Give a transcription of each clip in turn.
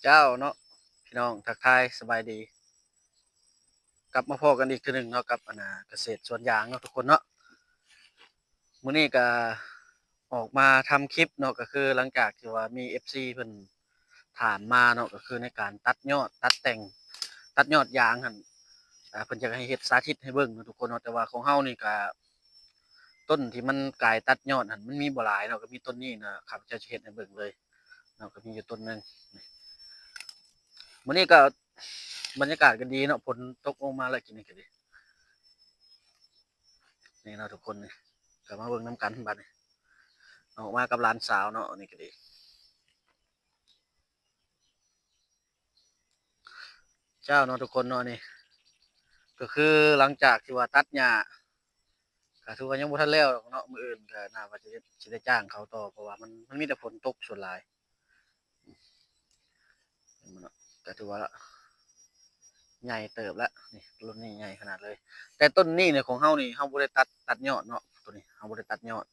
ເຈົ້າເນາະ ພີ່ນ້ອງ ທັກທາຍສະບາຍດີ ກັບມາພໍ້ກັນອີກເທື່ອໜຶ່ງເນາະ ກັບອັນນ່າ ກະເສດສວນຢາງເນາະທຸກຄົນເນາະ. ມື້ນີ້ກະອອກມາທຳຄລິບເນາະ ກະຄືຫຼັງຈາກທີ່ວ່າມີເອັຟຊີເພິ່ນຖາມມາເນາະ ກະຄືໃນການຕັດຍອດ ຕັດແຕ່ງ ຕັດຍອດຢາງຫັ້ນ ອ່າ ເພິ່ນຢາກໃຫ້ເຮັດສາທິດໃຫ້ເບິ່ງເນາະທຸກຄົນເນາະ. ແຕ່ວ່າຂອງເຮົານີ້ກະ ຕົ້ນທີ່ມັນກາຍຕັດຍອດຫັ້ນ ມັນມີບໍ່ຫຼາຍເນາະ ກະມີຕົ້ນນີ້ນະ ຂ້າພະເຈົ້າຈະເຮັດໃຫ້ເບິ່ງເລີຍເນາະ ກະມີຢູ່ຕົ້ນໜຶ່ງ. ມື້ນີ້ກະບັນຍາກາດກະດີເນາະ ຝົນຕົກລົງມາແລ້ວ ກິນນີ້ກະດີ ນີ້ເນາະທຸກຄົນ ນີ້ກະມາເບິ່ງນຳກັນບາດນີ້ ອອກມາກັບຫຼານສາວເນາະ ນີ້ກະດີ. ເຈົ້າເນາະທຸກຄົນເນາະ ນີ້ກະຄືຫຼັງຈາກທີ່ວ່າຕັດຫຍ້າ ກະຖືວ່າຍັງບໍ່ທັນແລ້ວດອກເນາະ ມື້ອື່ນກະໜ້າວ່າຈະ ຊິໄດ້ຈ້າງເຂົາຕໍ່ ເພາະວ່າມັນ ມັນມີແຕ່ຝົນຕົກສ່ວນຫຼາຍ. ເຫັນບໍ່ເນາະ ກະຖືວ່າໃຫຍ່ເຕີບແລ້ວ ນີ້ຕົ້ນນີ້ໃຫຍ່ຂະໜາດເລີຍ. ແຕ່ຕົ້ນນີ້ນີ້ຂອງເຮົານີ້ ເຮົາບໍ່ໄດ້ຕັດ ຕັດຍອດເນາະ ໂຕນີ້ເຮົາບໍ່ໄດ້ຕັດຍອດ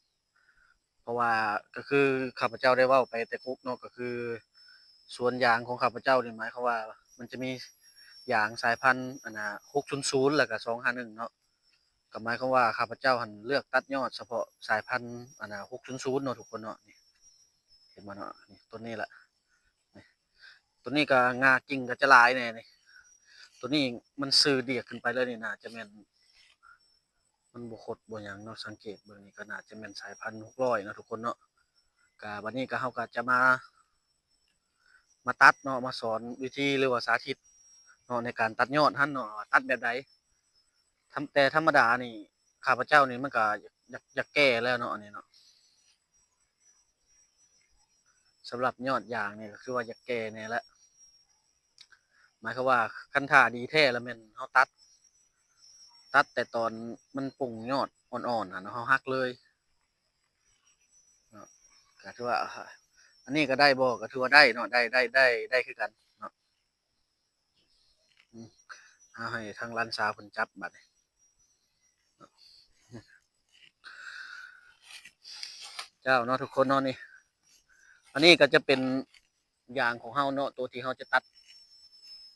ເພາະວ່າກະຄືຂ້າພະເຈົ້າໄດ້ເວົ້າໄປແຕ່ກຸກເນາະ ກະຄືສວນຢາງຂອງຂ້າພະເຈົ້ານີ້ ໝາຍຄວາມວ່າມັນຈະມີຢາງສາຍພັນອັນນ່າ ຫົກສູນສູນ ແລ້ວກະ ສອງຫ້າໜຶ່ງເນາະ. ກະໝາຍຄວາມວ່າຂ້າພະເຈົ້າຫັ້ນເລືອກຕັດຍອດສະເພາະສາຍພັນອັນນ່າ ຫົກສູນສູນເນາະທຸກຄົນເນາະ. ນີ້ເຫັນບໍ່ເນາະ ນີ້ຕົ້ນນີ້ລະ ນີ້ຕົ້ນນີ້ກະງ່າກິ່ງກະຈະຫຼາຍແດ່ນີ້ ໂຕນີ້ມັນຊື່ດຽກຂຶ້ນໄປເລີຍນີ້ ໜ້າຈະແມ່ນ ມັນບໍ່ຄົດບໍ່ຫຍັງເນາະ ສັງເກດເບິ່ງນີ້ກະໜ້າຈະແມ່ນສາຍພັນຫົກຮ້ອຍເນາະທຸກຄົນເນາະ. ກະບາດນີ້ກະເຮົາກະຈະມາ ມາຕັດເນາະ ມາສອນວິທີ ຫຼືວ່າສາທິດເນາະ ໃນການຕັດຍອດຫັ້ນເນາະ ວ່າຕັດແບບໃດ. ທຳ ແຕ່ທຳມະດານີ້ ຂ້າພະເຈົ້ານີ້ມັນກະຢາກ ຢາກ ຢາກແກ່ແລ້ວເນາະ ອັນນີ້ເນາະ. ສຳລັບຍອດຢາງນີ້ກະຄືວ່າຢາກແກ່ແດ່ແລ້ວ ໝາຍຄວາມວ່າຄັນຖ້າດີແທ້ລະແມ່ນເຮົາຕັດ ຕັດແຕ່ຕອນມັນປົ່ງຍອດອ່ອນໆຫັ້ນ ເຮົາຫັກເລີຍເນາະ. ກະຖືວ່າ ອັນນີ້ກະໄດ້ບໍ່ ກະຖືວ່າໄດ້ເນາະ ໄດ້ ໄດ້ ໄດ້ ໄດ້ຄືກັນເນາະ. ອືມ ເອົາໃຫ້ທາງຫຼານສາວເພິ່ນຈັບບາດນີ້ ເຈົ້າເນາະທຸກຄົນເນາະ. ນີ້ ອັນນີ້ກະຈະເປັນຢາງຂອງເຮົາເນາະ ໂຕທີ່ເຮົາຈະຕັດ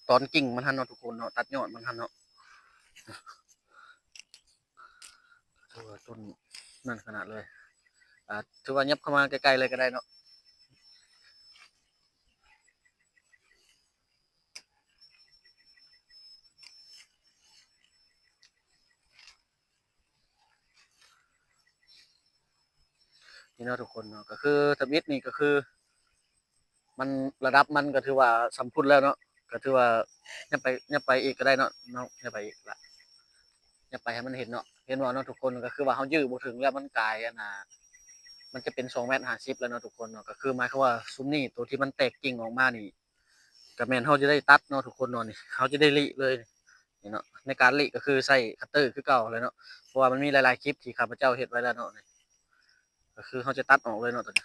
ຕອນກິ່ງມັນຫັ້ນເນາະທຸກຄົນເນາະ ຕັດຍອດມັນຫັ້ນເນາະ. ຖືວ່າຕົ້ນນັ້ນຂະໜາດເລີຍ ອ່າ ຖືວ່າຫຍັບເຂົ້າມາໃກ້ໆເລີຍກະໄດ້ເນາະ. ນີ້ເນາະທຸກຄົນເນາະ ກະຄືທຳອິດນີ້ກະຄື ມັນ ລະດັບມັນກະຖືວ່າສ່ຳພຸ້ນແລ້ວເນາະ ກະຖືວ່າຫຍັບໄປ ຫຍັບໄປອີກກະໄດ້ເນາະ ເນາະ ຫຍັບໄປອີກລະ ຫຍັບໄປໃຫ້ມັນເຫັນເນາະ. ເຫັນບໍ່ເນາະທຸກຄົນ ກະຄືວ່າເຮົາຢື້ບໍ່ເຖິງແລ້ວ ມັນກາຍອັນນ່າ ມັນຈະເປັນສອງແມັດຫ້າສິບແລ້ວເນາະທຸກຄົນເນາະ. ກະຄືໝາຍຄວາມວ່າຊຸມນີ້ ໂຕທີ່ມັນແຕກກິ່ງອອກມານີ້ ກະແມ່ນເຮົາຈະໄດ້ຕັດເນາະທຸກຄົນເນາະ ນີ້ເຮົາຈະໄດ້ລິເລີຍ ນີ້ເນາະ. ໃນການລິກະຄືໃຊ້ຄັດເຕີຄືເກົ່າແຫຼະເນາະ ເພາະວ່າມັນມີຫຼາຍໆຄລິບທີ່ຂ້າພະເຈົ້າເຮັດໄວ້ແລ້ວເນາະ ນີ້ ກະຄືເຮົາຈະຕັດອອກເລີຍເນາະ ໂຕນີ້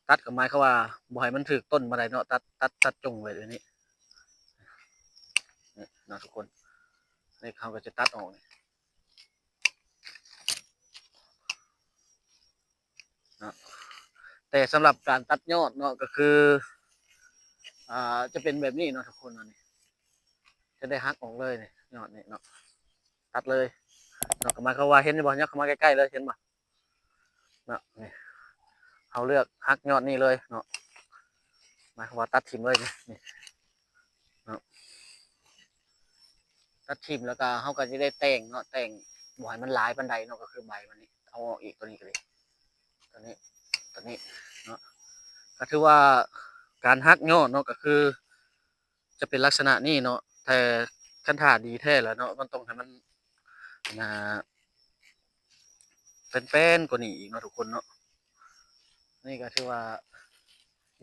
ຕັດກະໝາຍຄວາມວ່າບໍ່ໃຫ້ມັນຖືກຕົ້ນປານໃດເນາະ ຕັດ ຕັດ ຕັດຈົ່ງໄວ້ແບບນີ້ ນີ້ເນາະທຸກຄົນ ນີ້ເຮົາກະຈະຕັດອອກ ນີ້ເນາະ. ແຕ່ສຳລັບການຕັດຍອດເນາະ ກະຄື ອ່າ ຈະເປັນແບບນີ້ເນາະທຸກຄົນເນາະ ນີ້ ຈະໄດ້ຫັກອອກເລີຍ ນີ້ ຍອດນີ້ເນາະ ຕັດເລີຍເນາະ. ກະໝາຍຄວາມວ່າ ເຫັນບໍ່ ຫຍັບເຂົ້າມາໃກ້ໆເລີຍ ເຫັນບໍ່ ເນາະ ນີ້ ເຮົາເລືອກຫັກຍອດນີ້ເລີຍເນາະ ໝາຍຄວາມວ່າຕັດຖິ້ມເລີຍ ນີ້ ນີ້ເນາະ ຕັດຖິ້ມ ແລ້ວກະເຮົາກະຈະໄດ້ແຕ່ງເນາະ ແຕ່ງບໍ່ໃຫ້ມັນຫຼາຍປານໃດເນາະ ກະຄືໃບມັນນີ້ ເອົາອອກອີກ ໂຕນີ້ກະດີ ໂຕນີ້ ໂຕນີ້ເນາະ. ກະຖືວ່າການຫັກຍອດເນາະ ກະຄື ຈະເປັນລັກສະນະນີ້ເນາະ ແຕ່ຄັນຖ້າດີແທ້ແລ້ວເນາະ ມັນຕ້ອງໃຫ້ມັນ ອັນນ່າ ແປ້ນໆກວ່ານີ້ອີກເນາະທຸກຄົນເນາະ. ນີ້ກະຖືວ່າ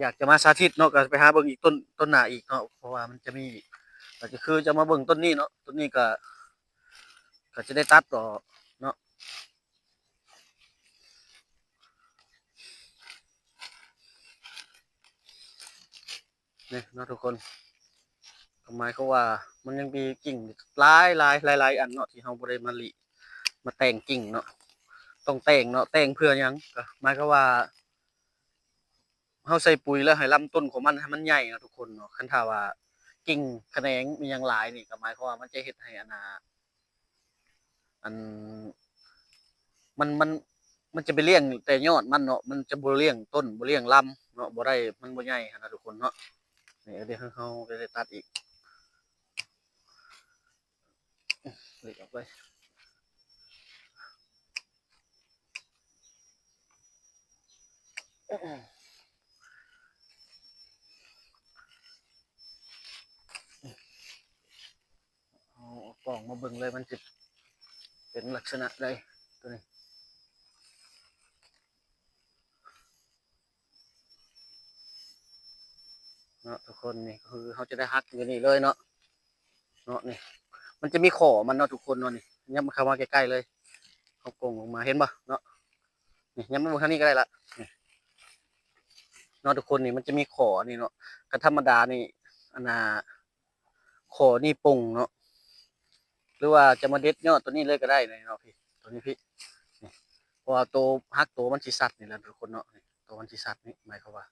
ຢາກຈະມາສາທິດເນາະ ກະໄປຫາເບິ່ງອີກຕົ້ນ ຕົ້ນໜ້າອີກເນາະ ເພາະວ່າມັນຈະມີ ກະຈະຄືຈະມາເບິ່ງຕົ້ນນີ້ເນາະ ຕົ້ນນີ້ກະ ກະຈະໄດ້ຕັດອອກເນາະ. ນີ້ເນາະທຸກຄົນ ກະໝາຍຄວາມວ່າມັນຍັງມີກິ່ງຫຼາຍໆ ຫຼາຍໆອັນເນາະ ທີ່ເຮົາບໍ່ໄດ້ມາລິ ມາແຕ່ງກິ່ງເນາະ ຕ້ອງແຕ່ງເນາະ. ແຕ່ງເພື່ອຫຍັງ? ກະໝາຍຄວາມວ່າ ເຮົາໃສ່ປຸຍແລ້ວໃຫ້ລຳຕົ້ນຂອງມັນໃຫ້ມັນໃຫຍ່ເນາະທຸກຄົນເນາະ. ຄັນຖ້າວ່າກິ່ງຂະແໜງອີ່ຫຍັງຫຼາຍນີ້ ກໍໝາຍຄວາມວ່າມັນຈະເຮັດໃຫ້ອັນນ່າ ອັນ ມັນ ມັນ ມັນຈະໄປລ້ຽງແຕ່ຍອດມັນເນາະ, ມັນຈະບໍ່ລ້ຽງຕົ້ນ ບໍ່ລ້ຽງລຳເນາະ, ບໍ່ໄດ້ ມັນບໍ່ໃຫຍ່ຫັ້ນນະທຸກຄົນເນາະ. ນີ້ ດຽວເຮົາ ເຮົາກໍໄດ້ຕັດອີກ ເລັກອອກໄປ. ເອົາກ້ອງມາເບິ່ງເລີຍ ມັນຊິເປັນລັກສະນະໃດໂຕນີ້. ເນາະທຸກຄົນ, ນີ້ຄືເຮົາຈະໄດ້ຫັກຢູ່ນີ້ເລີຍເນາະ, ເນາະ ນີ້ ມັນຈະມີຂໍ້ມັນເນາະທຸກຄົນເນາະ. ນີ້ ຍັບເຂົ້າມາໃກ້ໆເລີຍ, ເຮົາກົງລົງມາ ເຫັນບໍ່ເນາະ. ນີ້ ຍັບມາເບິ່ງທາງນີ້ກໍໄດ້ລະ ນີ້ເນາະທຸກຄົນ. ນີ້ມັນຈະມີຂໍ້ນີ້ເນາະ, ຄັນທຳມະດານີ້ ອັນນ່າ ຂໍ້ນີ້ປົ່ງເນາະ ຫຼືວ່າຈະມາເດັດຍອດຕົວນີ້ເລີຍກໍໄດ້ເນາະພີ່, ຕົວນີ້ພີ່ ນີ້ ເພາະວ່າໂຕຫັກໂຕມັນຊິຊັດນີ້ແຫຼະທຸກຄົນເນາະ. ນີ້ ໂຕມັນຊິຊັດນີ້ ໝາຍຄວາມວ່າ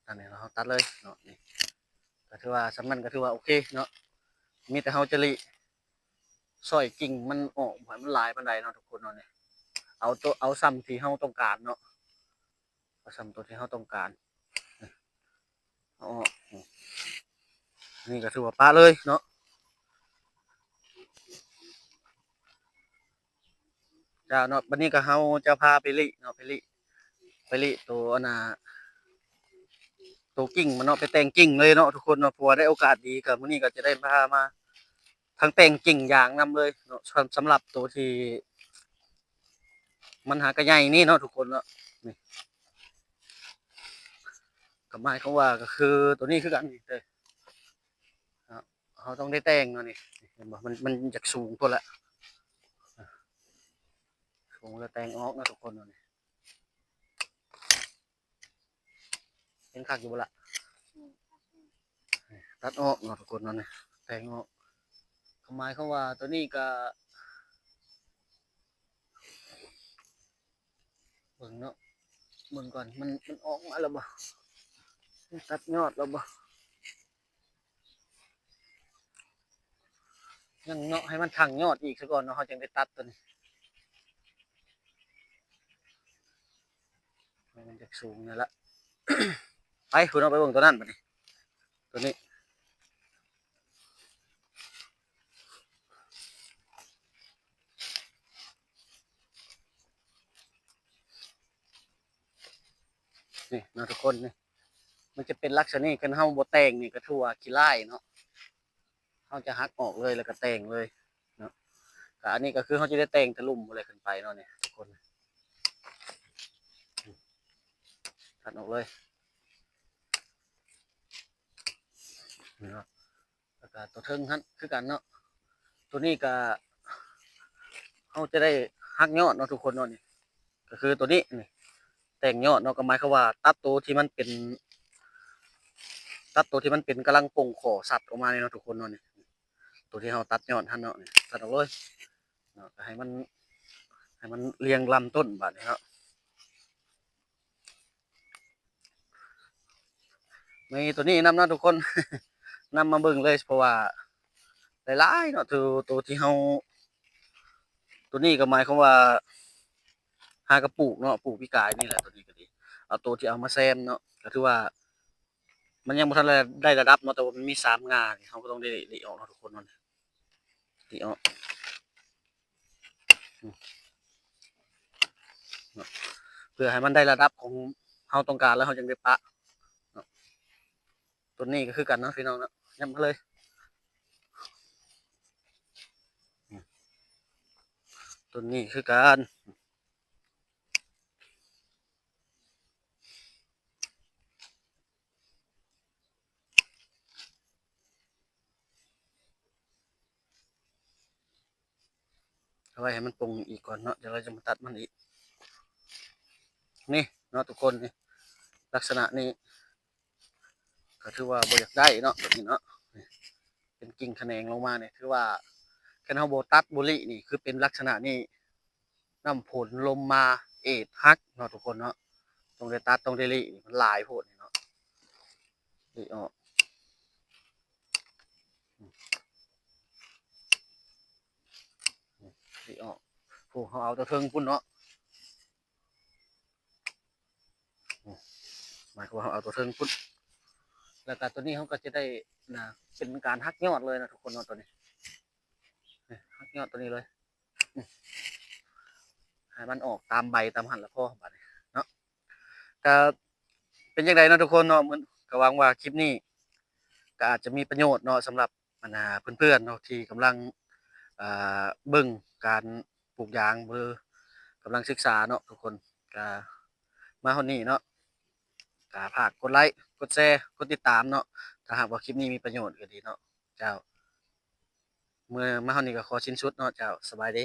ອັນນີ້ເຮົາຕັດເລີຍເນາະ. ນີ້ ກໍຖືວ່າສ່ຳນັ້ນກໍຖືວ່າໂອເຄເນາະ, ມີແຕ່ເຮົາຈະລີ້ ຊ່ອຍກິ່ງມັນອອກ ບໍ່ໃຫ້ມັນຫຼາຍປານໃດເນາະທຸກຄົນເນາະ. ນີ້ ເອົາໂຕ ເອົາສ່ຳທີ່ເຮົາຕ້ອງການເນາະ. ເອົາສ່ຳຕົວທີ່ເຮົາຕ້ອງການ ເອົາອອກ. ນີ້ກໍຖືວ່າປະເລີຍເນາະ. ເຈົ້າເນາະ, ບັດນີ້ກໍເຮົາຈະພາໄປລີ້ເນາະ, ໄປລີ້ ໄປລີ້ໂຕອັນນ່າ ໂຕກິ່ງມັນເນາະ, ໄປແຕ່ງກິ່ງເລີຍເນາະທຸກຄົນເນາະ. ເພາະວ່າໄດ້ໂອກາດດີ ກໍມື້ນີ້ກໍຈະໄດ້ພາມາ ທັງແຕ່ງກິ່ງຢາງນຳເລີຍເນາະ. ສຳ ສຳລັບໂຕທີ່ມັນຫາກະໃຫຍ່ນີ້ເນາະທຸກຄົນເນາະ. ນີ້ ກໍໝາຍຄວາມວ່າກໍຄືໂຕນີ້ຄືກັນນີ້ເດີ. ເຮົາຕ້ອງໄດ້ແຕ່ງເນາະ. ນີ້ ເຫັນບໍ່ ມັນ ມັນຢາກສູງໂພດລະ, ສູງແລ້ວແຕ່ງອອກເນາະທຸກຄົນເນາະ. ນີ້ ເຫັນຄັກຢູ່ບໍ່ລະ? ຕັດອອກເນາະທຸກຄົນເນາະ, ນີ້ ແຕ່ງອອກ. ກໍໝາຍຄວາມວ່າຕົວນີ້ກໍ ເບິ່ງເນາະ ເບິ່ງກ່ອນ ມັນ ມັນອອກມາແລ້ວບໍ່? ມັນຕັດຍອດແລ້ວບໍ່? ຍັງເນາະ, ໃຫ້ມັນທັງຍອດອີກຊະກ່ອນເນາະ, ເຮົາຈຶ່ງໄດ້ຕັດຕົວນີ້. ໃຫ້ມັນຈັກສູງແດ່ລະ. ໄປພຸ້ນເນາະ, ໄປເບິ່ງຕົວນັ້ນບັດນີ້ ຕົວນີ້. ນີ້ເນາະທຸກຄົນ, ນີ້ ມັນຈະເປັນລັກສະນະນີ້, ຄັນເຮົາບໍ່ແຕ່ງນີ້ກໍຖືວ່າຂີ້ລ້າຍເນາະ. ເຮົາຈະຫັກອອກເລີຍ ແລ້ວກໍແຕ່ງເລີຍເນາະ. ກໍອັນນີ້ກໍຄືເຮົາຈະໄດ້ແຕ່ງແຕ່ລຸ່ມພຸ້ນແຫຼະຂຶ້ນໄປເນາະ ນີ້ທຸກຄົນ. ຕັດອອກເລີຍເນາະ. ແລ້ວກໍຕົວເທິງຫັ້ນຄືກັນເນາະ, ຕົວນີ້ກໍເຮົາຈະໄດ້ຫັກຍອດເນາະທຸກຄົນເນາະ. ນີ້ກໍຄືຕົວນີ້ ນີ້ ແຕ່ງຍອດເນາະ, ກໍໝາຍຄວາມວ່າຕັດໂຕທີ່ມັນເປັນ ຕັດໂຕທີ່ມັນເປັນກຳລັງປົ່ງຂໍ້ຊັດອອກມານີ້ເນາະທຸກຄົນເນາະ. ນີ້ ໂຕທີ່ເຮົາຕັດຍອດຫັ້ນເນາະ, ນີ້ ຕັດອອກເລີຍເນາະ, ກໍໃຫ້ມັນ ໃຫ້ມັນລຽງລຳຕົ້ນບາດນີ້ເນາະ. ມີຕົວນີ້ນຳເນາະທຸກຄົນ, ນຳມາເບິ່ງເລີຍ ເພາະວ່າຫຼາຍໆເນາະ ໂຕ ໂຕທີ່ເຮົາ ຕົວນີ້ກໍໝາຍຄວາມວ່າຫາກໍປູກເນາະ, ປູກປີກາຍນີ້ແຫຼະ. ຕົວນີ້ກໍດີ ເອົາໂຕທີ່ເອົາມາແຊມເນາະ, ກໍຖືວ່າມັນຍັງບໍ່ທັນໄດ້ ໄດ້ລະດັບເນາະ, ແຕ່ວ່າມັນມີສາມງ່ານີ້ ເຮົາກໍຕ້ອງໄດ້ລີ້ອອກເນາະທຸກຄົນເນາະ, ລີ້ອອກ. ເພື່ອໃຫ້ມັນໄດ້ລະດັບຂອງເຮົາຕ້ອງການ ແລ້ວເຮົາຈຶ່ງໄດ້ປະເນາະ. ຕົວນີ້ກໍຄືກັນເນາະພີ່ນ້ອງເນາະ, ຍັບມາເລີຍ. ຕົວນີ້ຄືກັນ. ເອົາໄວ້ໃຫ້ມັນປົ່ງອີກກ່ອນເນາະ, ດຽວເຮົາຈະມາຕັດມັນອີກ. ນີ້ເນາະທຸກຄົນ, ນີ້ ລັກສະນະນີ້ ກໍຖືວ່າບໍ່ຢາກໄດ້ເນາະ ແບບນີ້ເນາະ, ເປັນກິ່ງຂະແໜງລົງມານີ້ ຖືວ່າຄັນເຮົາບໍ່ຕັດບໍ່ລີ້ນີ້ ຄືເປັນລັກສະນະນີ້ ນ້ຳຝົນລົມມາເອດຫັກເນາະທຸກຄົນເນາະ. ຕ້ອງໄດ້ຕັດ ຕ້ອງໄດ້ລີ້, ມັນຫຼາຍໂພດນີ້ເນາະ. ຊິອອກ ຊິອອກ ໂອ້ ເຮົາເອົາຕົວເທິງພຸ້ນເນາະ ໝາຍຄວາມວ່າເຮົາເອົາຕົວເທິງພຸ້ນ ແລ້ວກໍຕົວນີ້ເຮົາກໍຈະໄດ້ນະ ເປັນການຫັກຍອດເລີຍນະທຸກຄົນເນາະ ຕົວນີ້ ຫັກຍອດຕົວນີ້ເລີຍ ໃຫ້ມັນອອກຕາມໃບຕາມຫັ້ນລະພໍບາດນີ້ເນາະ ກໍເປັນຈັ່ງໃດເນາະທຸກຄົນເນາະ ກໍຫວັງວ່າຄລິບນີ້ກໍອາດຈະມີປະໂຫຍດເນາະ ສຳລັບ ອັນນາ ເພື່ອນໆເນາະ ທີ່ກຳລັງ ເອີ ເບິ່ງການປູກຢາງ ຫຼື ກຳລັງສຶກສາເນາະທຸກຄົນ ກະມາຮອດນີ້ເນາະ ກະຝາກກົດໄລ ກົດແຊ ກົດຕິດຕາມເນາະ ຖ້າຫາກວ່າຄລິບນີ້ມີປະໂຫຍດກໍດີເນາະ ເຈົ້າ ເມື່ອມາຮອດນີ້ກໍຂໍສິ້ນສຸດເນາະ ເຈົ້າ ສະບາຍດີ.